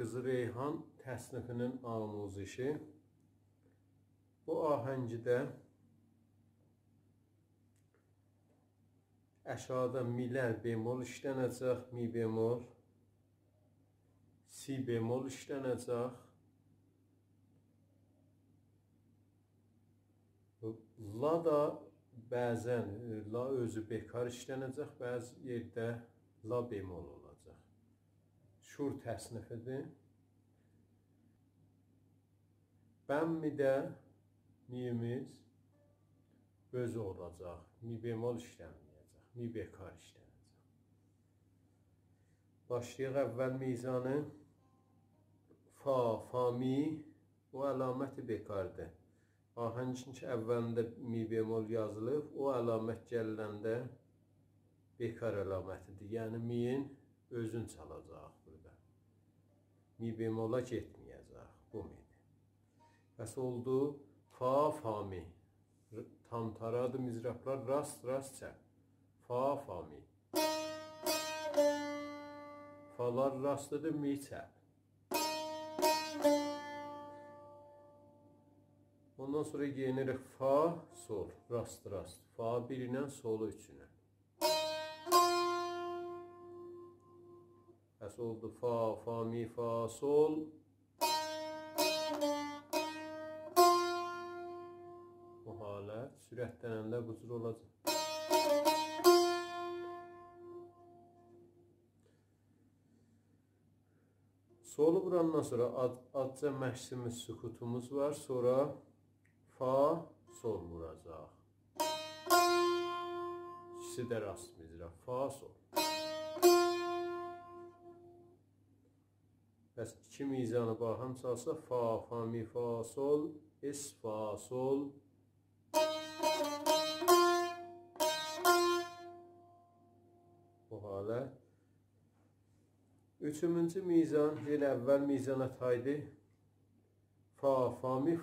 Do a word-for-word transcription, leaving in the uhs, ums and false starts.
قیزی ریحان تصنیفی‌نین آموزشی. بو آهنگده آشاغیدا می‌لر بمل ایشلنه‌جک، می بمل، سی بمل ایشلنه‌جک. لا دا بعضاً، ائ، لا اؤزو بکار ایشلنه‌جک، بعضی یئرده لا بمل اولاجاق. شور تصنیفی‌دیر. بم‌ده می‌یمیز اؤزو اولاجاق. می بمل ایشلنمه‌یه‌جک. می بکار ایشلنه‌جک. باشلایاق اول میزانی. فا، فا، می، او علامت بکاردیر. آهنگین کی اولینده می بمل یازیلیب، او علامت گلنده بکار علامتی‌دیر. یعنی می‌یین اؤزون چالاجاق بورادا. می بمله گئتمه‌یه‌جک. بو می‌دیر. پس اولدو فا، فا، می. ر-، تام‌تارادیر مضرابلار، راست، راست، چپ. فا، فا، می. فالار راستی‌دیر، می چپ. اوندان سونرا یئنیریک فا، سول، راست، راست. فا بیر ایله، سولو اوچ ایله. پس اولدو فا، فا، می، فا، سول. بو حالت سرعتلننده بو جور اولاجاق. سولو ووراندان سونرا آز-، آزجا مکثیمیز، سکوتوموز وار. سونرا فا، سول ووراجاق. ایکیسی ده راست مضراب. فا، سول. پس ایکی میزانی باهم چالسا، فا، فا، می، فا، سول، اس، فا، سول. بو حالت. اوچونجو میزان، یئنه اول میزانا تایدی. فا، فا، می،